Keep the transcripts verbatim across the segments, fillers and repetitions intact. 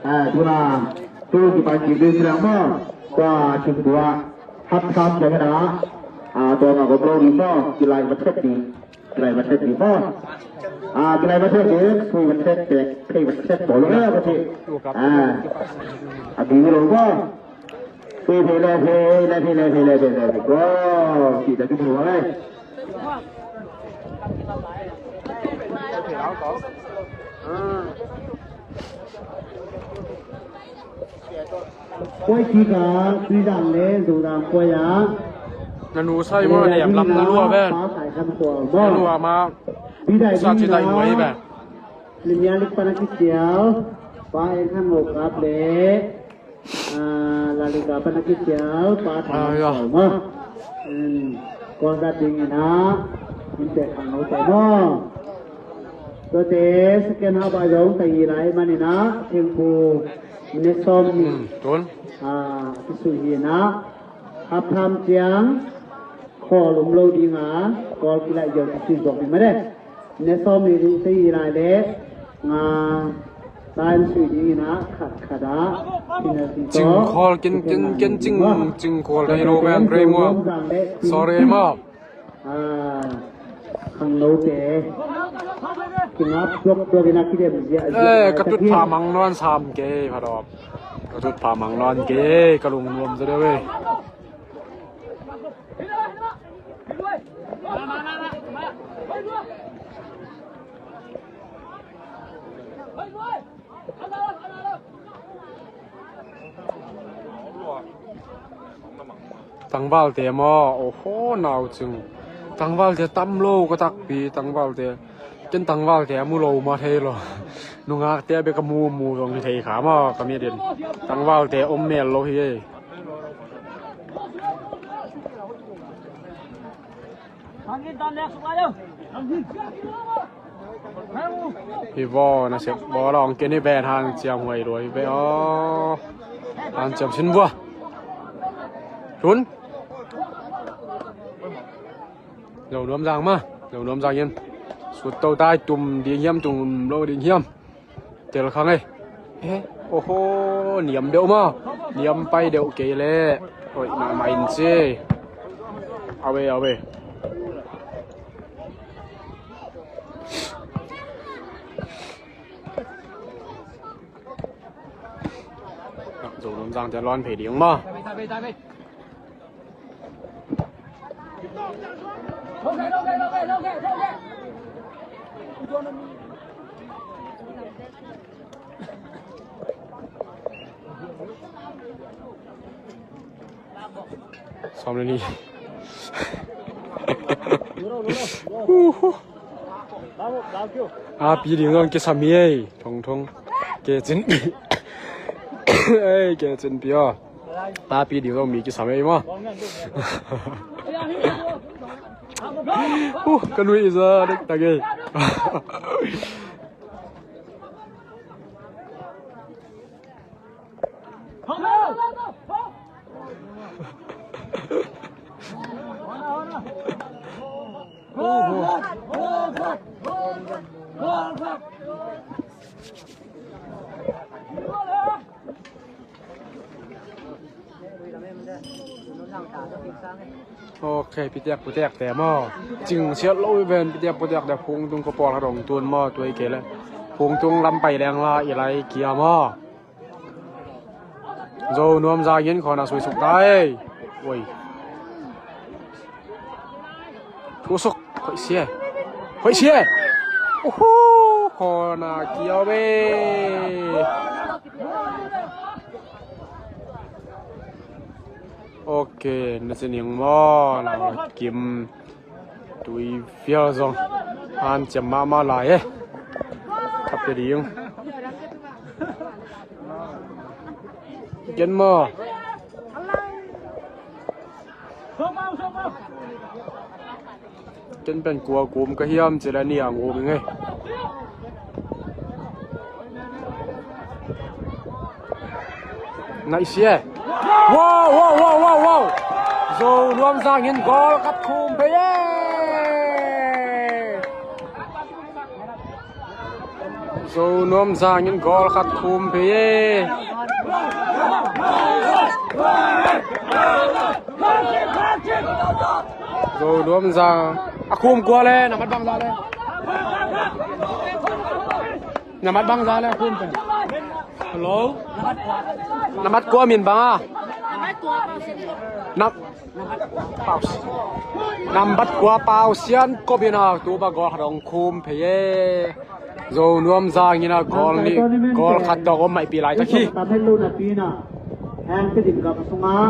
Tuna tu kipan kik ding ci leng maw, tua Chin tua half time ciang ina, tua ngak om lo ding maw, kilai va thek ding, kilai va thek ding maw. Kilai va thek ding, sui va thek tek, thei va thek bawl lo le va thek. A bi lo maw. Sui thei le thei, le thei, le thei, le thei, le thei. Wow, ci ta ki bu le. Puai kik a, Tuidang le Zodang puai a. Na nu sai maw, niam lam na lua ven. Pa Sai Kham Sual maw. Na nu a ma. Tuidang sa ci ta i nuai ven. Limia lik pana kisial. Pa Eng Khan Ngo Kap le. La Liga pana kisial. Pa Thang Sual maw. Kuang zat ding ina. Min pek khang lo te maw. Tuate second half a zong ta i lai man ina thengpu ne sawm ni. Tun. Kisui hi ina. Half time ciang khawl um lo dinga khawl kilaih zia kisui zuak ding mah de. Ne sawm ni ding te i lai le nga time sui ding ina khat khat a penalty tawh. Cing khawl ken ken ken cing cing khawl dai lo bang rei maw. Sorry maw. Khangnote kingap duakduak ina kidem ziahziah. Ka tutphah mang nawn sam kei, pha dawp. Ka tutphah mang nawn kei, ka lungnuam zaw deuh ei. Tangvalte maw, oho, nau cing. Tangvalte tam lo ka takpi, tangvalte. Ken tangvalte a mu lo maw thei lo. Nungakte a bek a mu mu zong hi thei kha maw, ka mit in. Tangvalte om mel lo hi ei. Hi vaw, na sep vaw long keni ven hang ciam huai lua hi ve aw. Hang ciam sin vua. Tun. Zo nuam zang ma. Zo nuam zang in. Sut to tai tum ding hiam tum lo ding hiam. Tel khang ei. Eh, oho, niam deuh maw. Niam pai deuh kei le. Hoih mahmah in ci. Awe, awe. Zo nuam zang te lawn phei ding maw. Sawm le ni. A pi ding zong kisam hi ei. Thong thong. Ke cin pi. Ei, ke cin pi aw. A pi ding zong mi kisam ei maw. Uh, ka lui i za dek tak ei. Ok, pitiak putiak te maw. Cing siat lo i ven pitiak putiak te phung tung ko pawl ha dong tun maw, tuai kei le. Phung tung lam pai leng la i lai kia maw. Zo nuam zang in khawna sui suk ta ei. Oi. Thu suk. Hoih sia. Hoih sia. Uhu. Khawna kiau ei. Ok, na ci ning maw, na kim tui fial zong hanciam mahmah lai e. Kap te ding. Ken maw. Ken pen kua kum ka hiam ci le ni ang um ing ei. Naih sia. Wow, wow, wow, wow, wow. Zo nuam zang in goal khat khum phei e. Zo Nuam Zang in goal khat khum phei e. Zo Nuam Zang a khum kua le, na mat bang za le. Na mat bang za le a khum phei. Hello? Na mat kua min bang a? Na Nambat kua Pau Sian Kop in a tu ba goal khat hong khum phei e. Zo Nuam Zang in a goal nih, goal khat tawh om maipih laitak hi. Tam het lo napi in a, hang te dim gam sungah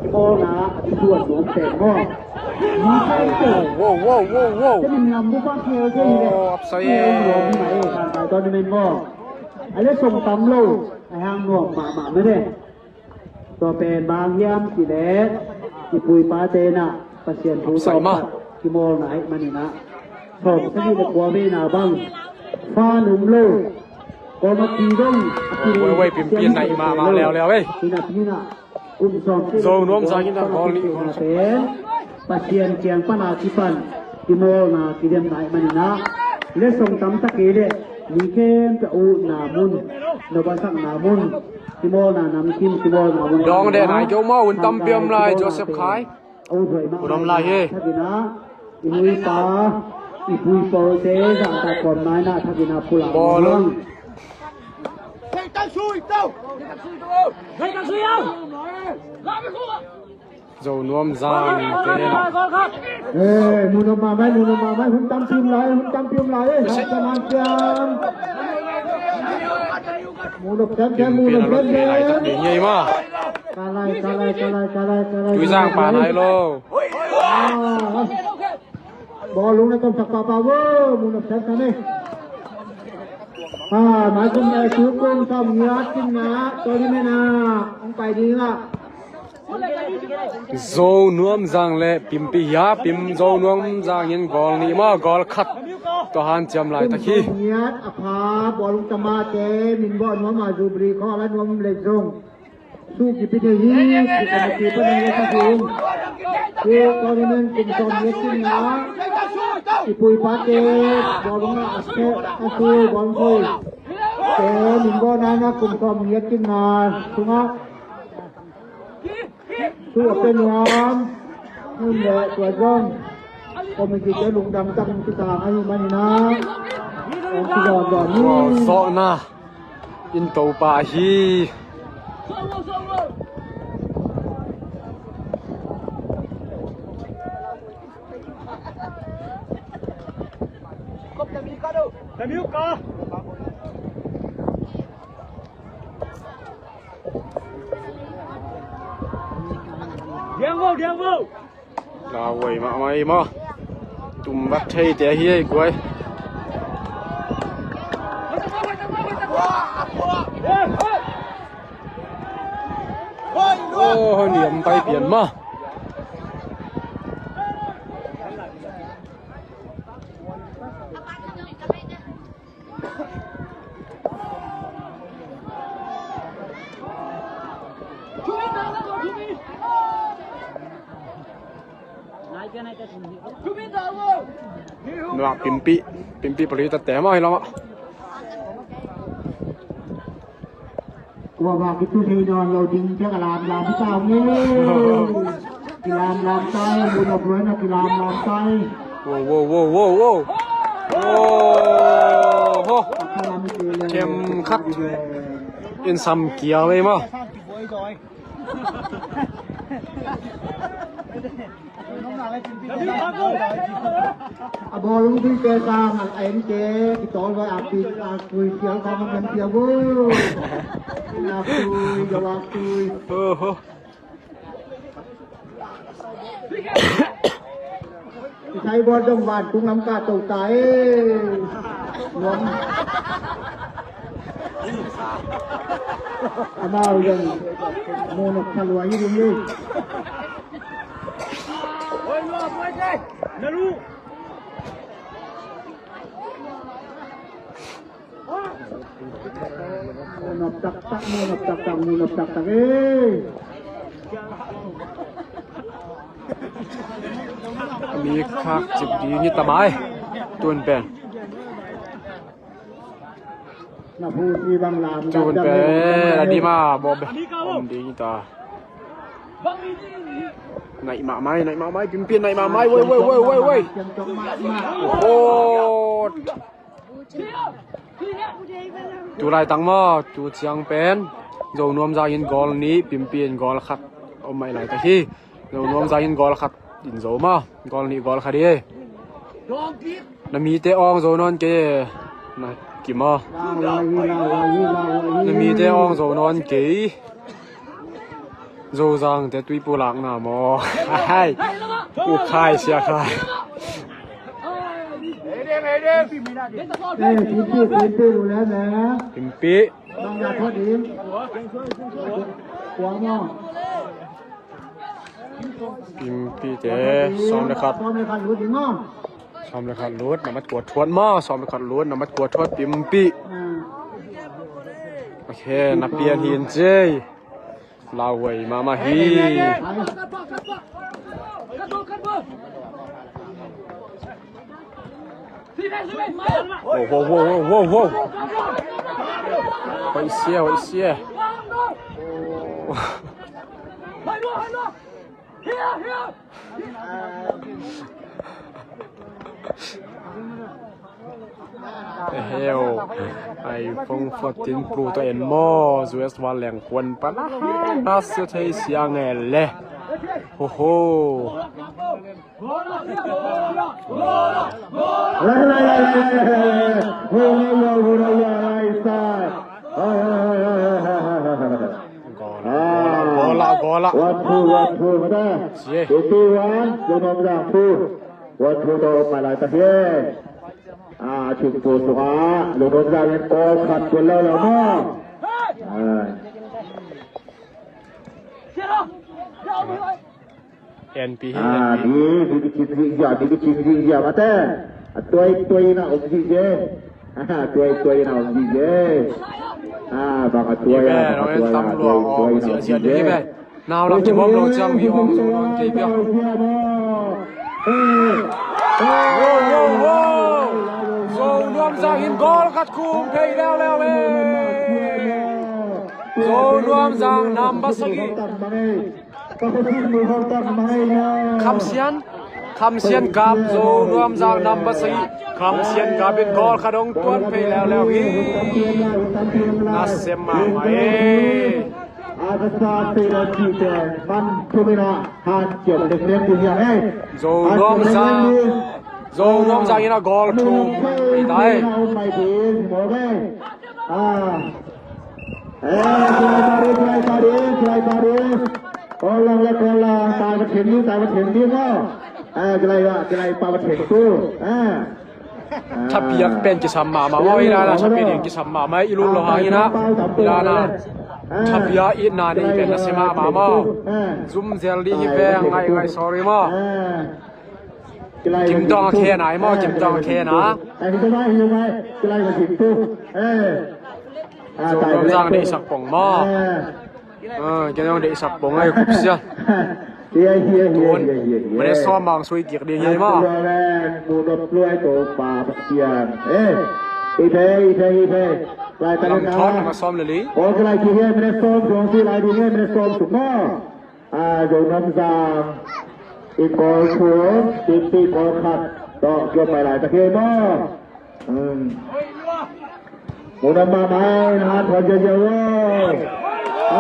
kibawlna a ding duan nuam pen maw? Wow, wow, wow, wow. Te dim lam bu pa khel te hi le. Oh, upside. Khel nuam hi mah e, kan kai tournament maw? A le song tam lo, a hang nuam mahmah mah e. Tua pen bang hiam cih leh i pu i pate in a Pasian thu tawh pat kimawlna ahih manin a, sawm sagih le kua veina bang fa num lo, kawm a pi dong a pi dong. Wei, wei, Pimpi naih mahmah leuleu ei. Ina pi in a kum sawm sagih le kua veina pen Pasian kiang pan a kipan kimawlna kidemna ahih manin a, letsong tamtak kei leh mi khempeuh a utna mun, nopsakna mun, kimawlna namkim, kimawlna mun. Dawng deh nai kei uh maw, hun tampi om lai, Joseph Khai. Hun om lai hi. Thakin a i nu i pa, i pu i paute zahtak kawmna in a thakin a pulak. Ball. Zo Nuam Zang te le. Eh, mu nop mahmah, mu nop mahmah, hun tampi om lai, hun tampi om lai, eh. Hansiam, hansiam. Mu nop kemkem, mu nop kemkem. Lai tak ding ei ma. Ka lai, ka lai, ka lai, ka lai, ka lai. Tui Zang pa nai lo. Ah. Bawlung na tomsak pahpah vo, mu nop kemkem ei. Ah, mai kum nai tu kum sawm ngiat kum na, tournament ah hong pai ding ah. Zo Nuam Zang le Pimpi hi a, Pim Zo Nuam Zang in goal nih maw, goal khat tawh hanciam laitak hi. Kum sawm ngiat a pha bawlung tamate min bawh nuam a, Jubilee khawng a la nuam leh zong suh kipi thei hi. Committee panin le ka zong hi. Tournament kum sawm ngiat kum na, i pu i pate bawlung a, a seh a sui bawlung khui te min bawhna in a kum sawm ngiat kum na sungah Tua pen nuam, nun le tua zong committee te lungdam takin kisang ahih manin a, hong kizawhzawh ni. Zawhna in Topa hi. Diang vo, diang vo. Lauhuai mahmah ei maw. Tum vat thei te ahi ei guai. Oh, niam pai pian maw. Nuak Pimpi, Pimpi pali ta te maw hi lamah. Kua bang kithei nawn lo ding ciang a lamlam hi ta ung e. Kilamlam ta e, mun a buaina kilamlam ta e. Wow, wow, wow, wow, wow. Oh, ho. Kem khat in sam kiau ei maw. A bawlung tui te sang a en te kitawl vai a pit a tui sial kong a kan sial bu. A tui, a tui. Oho. Kisai bawt dong vantung lam ka to ta e. Nuam. Amau zong mu nop kha lua hi ding hi. Mu nop taktak, mu nop taktak, mu nop taktak e. Mi khak cip ding hi ta mai. Tun pen. Tuhun pen a dim a bawh bek om ding hi ta. Naih mahmah hi, naih mahmah hi, Pimpin naih mahmah hi. Woi, woi, woi, woi, woi. Aw. Tu laitang maw, tu ciang pen Zo Nuam Zang in goal nih, Pimpin goal khat om mah hi laitak hi. Zo Nuam Zang in goal khat in zo maw, goal nih goal khat hi. Na mite awng zo nawn kei e. Na kim aw. Na mite awng zo nawn kei. Zozangte tui pulakna maw? Hai. U Khai, Sia Khai. Pimpih. Pimpihte sawm le khat. Sawm le khat lut, nambat kua thuat maw? Sawm le khat lut, nambat kua thuat, Pimpih. Ok, na pian hi in cei. Lauhuai mahmah hi. Wow, wow, wow, wow, wow, wow. Hoih sia, hoih sia. Eheu. iPhone fourteen Pro tawh en maw? U S van leng kuan pan a na sia thei sia nge le. Ho ho. Lai, lai, lai, lai, lai, lai, lai. Lai, lai, lai, lai, lai, lai, lai. Goal ah, goal ah, goal ah. One two, one two, mata. Sia. Two one, Lungnom Zang two. One two tawh om mah lai ta hi. Ah, chung pu sung ah Lungnom Zang in goal khat tuan lo lo maw. Ah. En pi hi, ah, en pi. Ni, ni kicin zia, ni kicin zia, mate. A tuai tuai na om zia. A tuai tuai na om zia. Ah, bang a tuai, ah, bang a tuai, ah, tuai tuai na om zia. Nau lam kim om lo ciang mi om zo nawn kei pia. Wow, wow, wow. Zo Nuam Zang in goal khat khum phei leuleu e. Zo Nuam Zang nambat sagih. Kham Sian, Kham Sian Kap, Zo Nuam Zang nambat sagih, Kham Sian Kap in goal khat hong tuan phei leuleu hi. Nasem mahmah e. Zo Nuam Zang, Zo Nuam Zang in a goal thum hi ta e. Eh, kilai pah ding, kilai pah ding, kilai pah ding. Ol lang le kol lang, tai Pathian ding, tai Pathian ding maw. Eh, kilai ah, kilai pah Pathian tu. Eh. Thapiak pen kisam mahmah maw, i dan a thapiak ding kisam mahmah, i lut lo hang in a, i dan a thapiak itna nei pen nasia mahmah maw. Zum zel ding hi ve, ngai ngai, sorry maw. Kim Tawng a khen ai maw, Kim Tawng a khen a. Zo Nuam Zang deihsak pong maw. Ah, Kim Tawng deihsak pong ai, khup sia. Tun mane sawm bang sui kik ding hi maw. Lam thawt na sawm le li. Ah, Zo Nuam Zang in goal thum, Pimpih goal khat tawh kiom mai lai ta kei maw. Hmm. Munam mahmah, na thawh ziauziau aw.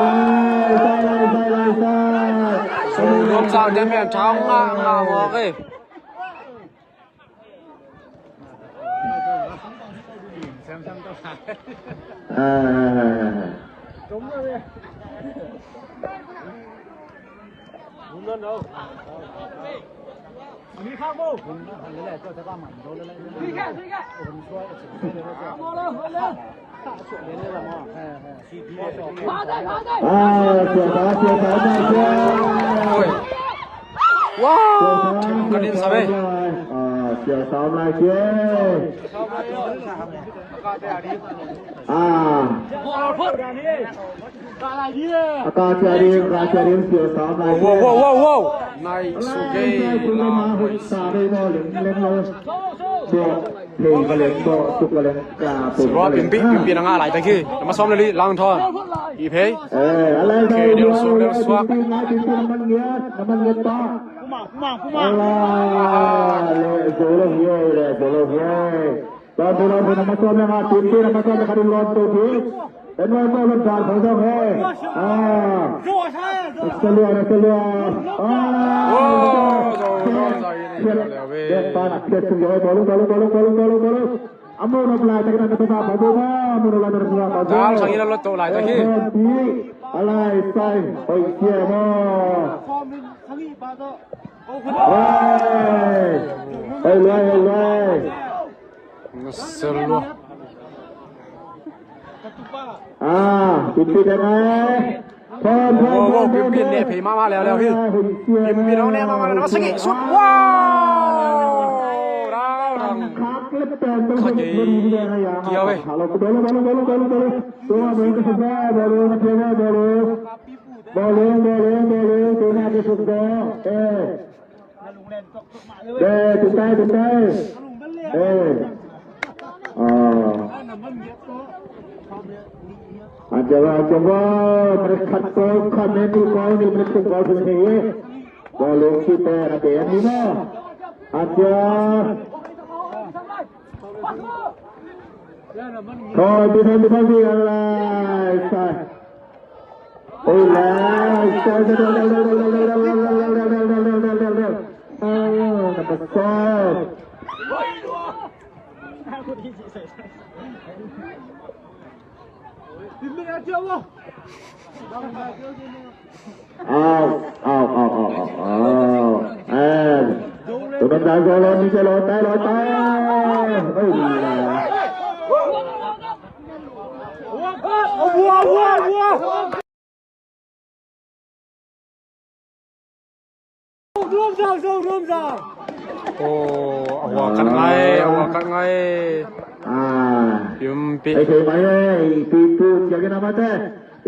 Ai, sai lai, sai lai, sai. Zo Nuam Zang te pen thau ngah ngah mawk e. Ah. Ah, sia sa, sia sa, sia sa. Wow, thim ka din sa ve. Ah, sia sa lai sia. Ah. A ka cia ding, ka cia ding, sia sa lai sia. Wow, wow, wow, wow. Nai su gei la. Sa dei maw, leng leng lo. Silva, Pimpi, Pimpi na ngah laitak hi. Number sawm le li, Langthawn. Ih phei. Eh, a lai, okay, deuh suak, deuh suak. Pimpi, Pimpi, number ngiat, number ngiat pa. Puma, Puma, Puma. Ah, le, zolo hiai, le, zolo hiai. Lawn tu, lawn tu, number sawm le nga, Pimpi, number sawm le nga, lawn tu, Pimpi. En nuai maw, lungdam khol zong hi. Ah. Australia, Australia. Ah. Oh, zo, zo, zo, zo, zo, zo, zo. Dek pa na phiat sung zo hi. Bawlung, bawlung, bawlung, bawlung, bawlung, bawlung. A mu nop laitak in a na pha, bawlung, a mu nop laitak in a na pha, bawlung. Dal sang in a lot to laitak hi. Eh, a lai sai. Hoih sia maw. Hei. Hei, luai, hei, luai. Nasa lua. Ah, Pimpi deng ai. Pom, pom, pom, pom, Pimpi ne phei mahmah leuleu hi. Pimpi dong ne mahmah leuleu, sangih sut. Wow! Rau, rau. Khat kei. Kiau eh. Bawlung, bawlung, bawlung, bawlung, bawlung. Bawlung, bawlung, bawlung, bawlung. Bawlung, bawlung, bawlung, bawlung. Eh. Eh, tung tai, tung tai. Eh. Ah. Antia, antia, wah, mereka khat ko, khat ni ko, ni mereka ko, ni. Bawlung kita, nanti ni, no. Antia. Ko, bisa, bisa, bisa, alai, sai. Oi, lai, sai, sai, sai. Ah, number sawm. Au, au, au, au, au, au. Eh. Tụi mình đã vô lên, đi chơi lộn tay, lộn tay. Ôi, là. Ôi, a hua khat ngai, a hua khat ngai. Ah. Pimpi. Ei, thei mai ei, Pipu, ciangin a mate.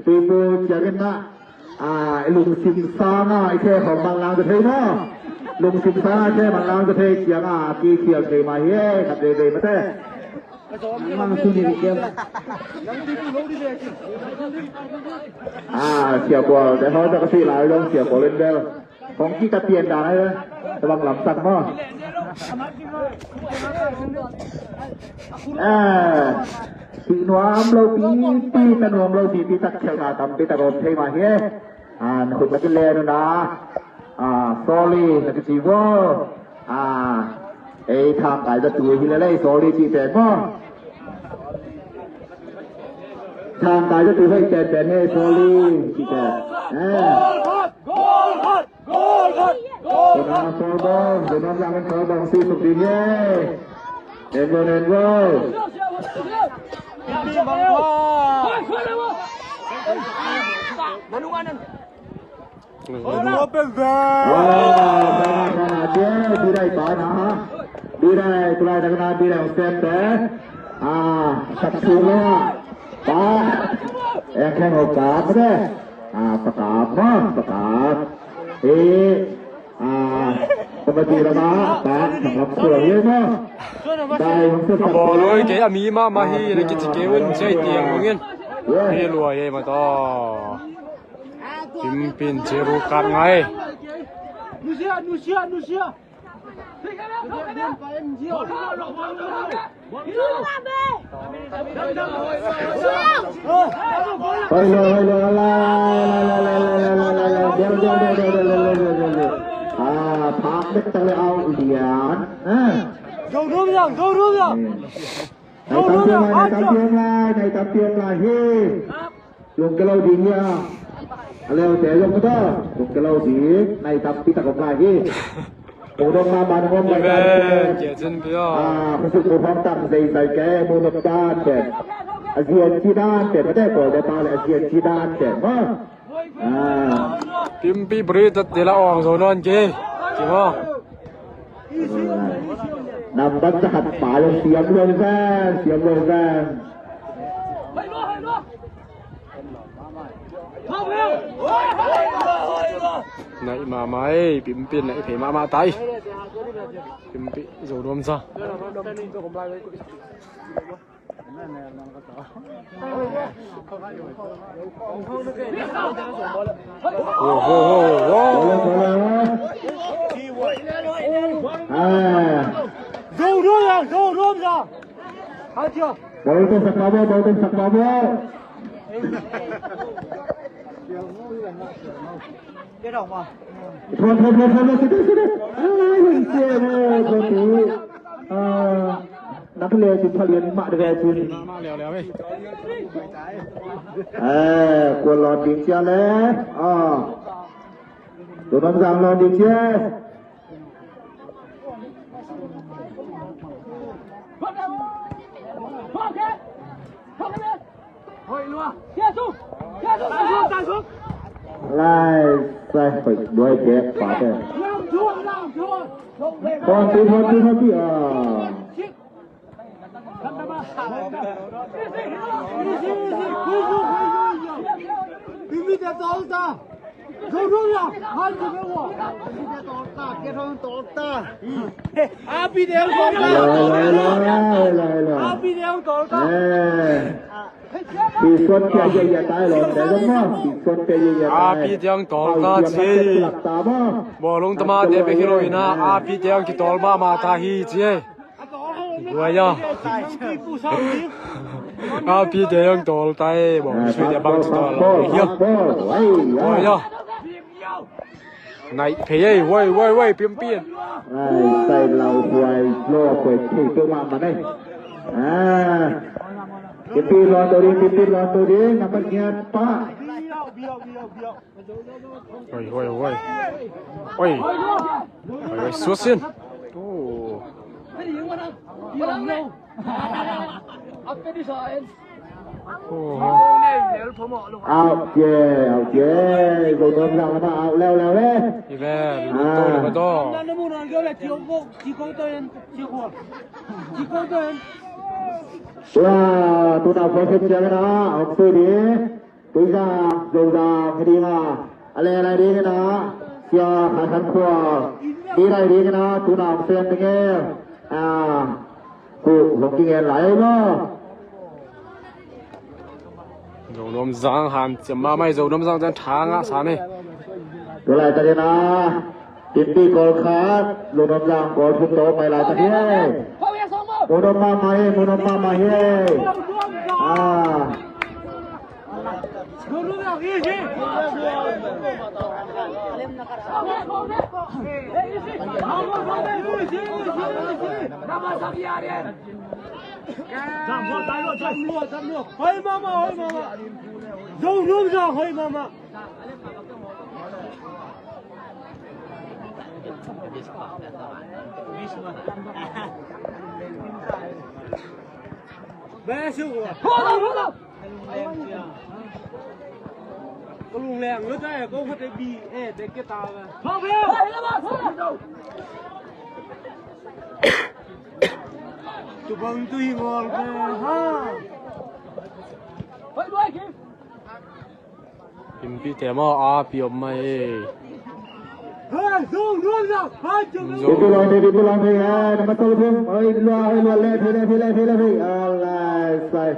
Pipu, ciangin a. Ah, lungsim sanga, i khe khawng manlang ka thei maw. Lungsim sanga, i khe manlang ka thei cianga, kikhial thei mai hi ei, khat veve mate. Mang su ni kiam. Ah, Sia Kual, te hoi ta ka si lai dong Sia Kual in bel. Hong ki ta pian dan ai, ta bang lam sak maw. Ah, si nuam lo pi, pi ta nuam lo pi, pi tak khel na tam, pi tak om thei mah hi. Ah, na khut na ki le nu na. Ah, sorry, na ki ci vo. Ah, ei thang kai za tu hi le le, sorry ci pen maw. Thang kai za tu hei pen pen hei, sorry ci pen. Eh. Tuna foul ball, tuna yang foul ball si suk di ye. Nen ball, nen ball. Nanu anan. Wah, sana, sana, dia, dia, dia, dia, dia, tulai tengah, dia, step, eh. Ah, satu lah. Pak. Eh, kan, oh, kap, deh. Ah, pakap, mah, pakap. Eh, ah, pemati lama, pak, pakap, kurang, ya, mah. Dai, maksud, a bawlung kei a mi mahmah hi, na kici kei un, ciai tiang ung in. Hi lua hi, mah tawh. Pimpin ci ru kat ngai. Nusia, nusia, nusia. Hello, hello, hello. Ah, phak bek tak leh out lian. Ah. Go room yang, go room yang. Hmm. Nai tam piang lai, nai tam piang lai, nai tam piang lai, hi. Lungke lo ding hia. A leute zong ka ta. Lungke lo ding. Nai tampi tak om lai hi. Kong dong mahmah nong om lai ta. Ah, khusuk mu phang tam zeizai ke, mu nop dan pen. A zian ci dan pen, mate ko de pa le a zian ci dan pen. Ha? Ah. Pimpi bri tat tila ong zo non ke. Ci mo. Nambat za khat pa lo siam lo ven, siam lo ven. Naih mahmah ei, Pimpin naih phei mahmah tai. Pimpin Zo Nuam Zang. Wow, wow, wow, wow. Ah. Zo Nuam Zang, Zo Nuam Zang. Hai, cia. Bawl teng sak pah baw, bawl teng sak pah baw. Thuan, thuan, thuan, thuan, thuan, thuan, thuan. Ai, thuan, thuan, thuan, thuan. Ah, nak leh cin pha lian mah ding ve cin. Mah, mah liau liau ei. Eh, kuan lawn ding cia leh. Ah. Zo Nuam Zang lawn ding cia. Lai sai hoih duai bek pa te. Thon ti, thon ti, thon ti, ah. Api deuh tawlta. Hello, hello, hello, hello, hello. Api deuh tawlta. Eh. Pi suan pia ye ye tai lo, deuh maw. Pi suan pia ye ye tai. Api deuh tawlta ci. Bawlung tama te pe kilo ina. Api deuh kitawl mahmah ta hi ci. Guai ya. Api deuh tawlta e, bawlung sui deuh bang ci tawl lo. Guai ya. Naih phei ei, woi, woi, woi, Pimpin. Ai, sai lau huai, lo huai, thei peuhmah mah ei. Ah. Pimpin lawn to ding, Pimpin lawn to ding, nambat ngiat pah. Woi, woi, woi. Woi. Woi, woi, suak sin. Oh. Out cia, out cia. Zo Nuam Zang lamah out leuleu le. Hi ve, lungto le maw taw. Tua, tu na forfeit cia ve na, out cia ve na. Tui Zang, Zo Zang hi ding a, a leh lai ding hi na, Sia Khai Khan Khua, ding lai ding hi na, tu na hong sem ding e. Ah, ku hong kingen lai ei maw. Zo Nuam Zang hanciam mahmah ei, Zo Nuam Zang ciang tha ngah sa ni. Tu laitak hi na, Pimpin goal khat, Zo Nuam Zang goal thum tawh pai laitak hi ei. Mu nuam mahmah hi, mu nuam mahmah hi ei. Ah. Hoi mama, hoi mama. Zo Nuam Zang, hoi mama. Hold on, hold on. Ka lung leng lo tai, ko khat bi e, te ke ta ba. Thong phe. Tu bang tu hi ngol ko ha. Hoi, duai ki. Pimpin te maw, a pi om mai. Hoi, zong, zong, zong. Hoi, zong. Pimpin long te, Pimpin long te, eh, number seven. Hoi, lua, hoi, lua, le, le, le, le, le, le. Alai, sai.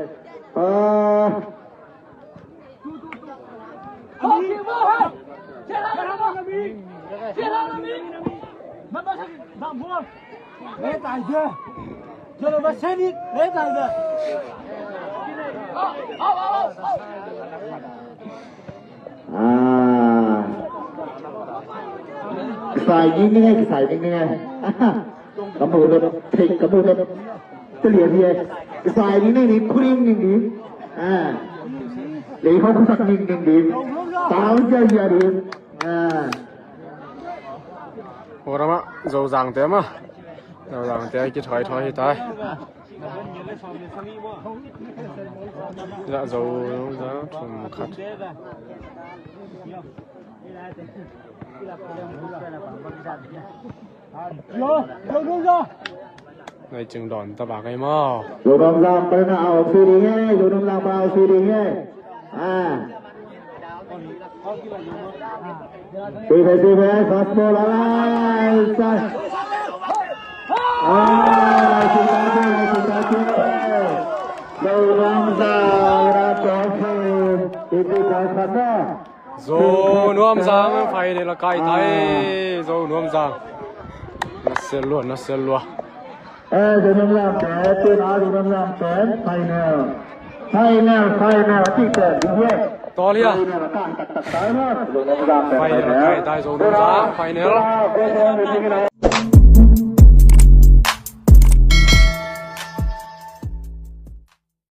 Ah. Ah. Kisai ningning e, kisai ningning e. Ka mu na thei, ka mu na talian hi e. Kisai ningning ni, khuning ningning. Ah. Lei hong khusak ningning ni. Tau zia zia ni. Ah. Ora ma, Zozang te ma. Zozang te kithoi thoi hi tai. Za Zo, Zo thum khat. Nai cing don ta ba kai mo. Zo Nuam Zang pa na au fi ding e, Zo Nuam Zang pa au fi ding e. Ah. Tui ve, tui ve, fastball, ah, strike. Ah, nice catch, nice catch. Zo Nuam Zang, ra trophy. Iti koi khat na. Zo Nuam Zang final a kai tai. Ah. Zo Nuam Zang. Nasem lua, nasem lua. Eh, Zo Nuam Zang te, tuna Zo Nuam Zang te, final. Final, final, a ti te, di ye. Tawl hia? Final, a kan tak tak final. Zo Nuam Zang te, final, final. Kai tai Zo Nuam Zang, final.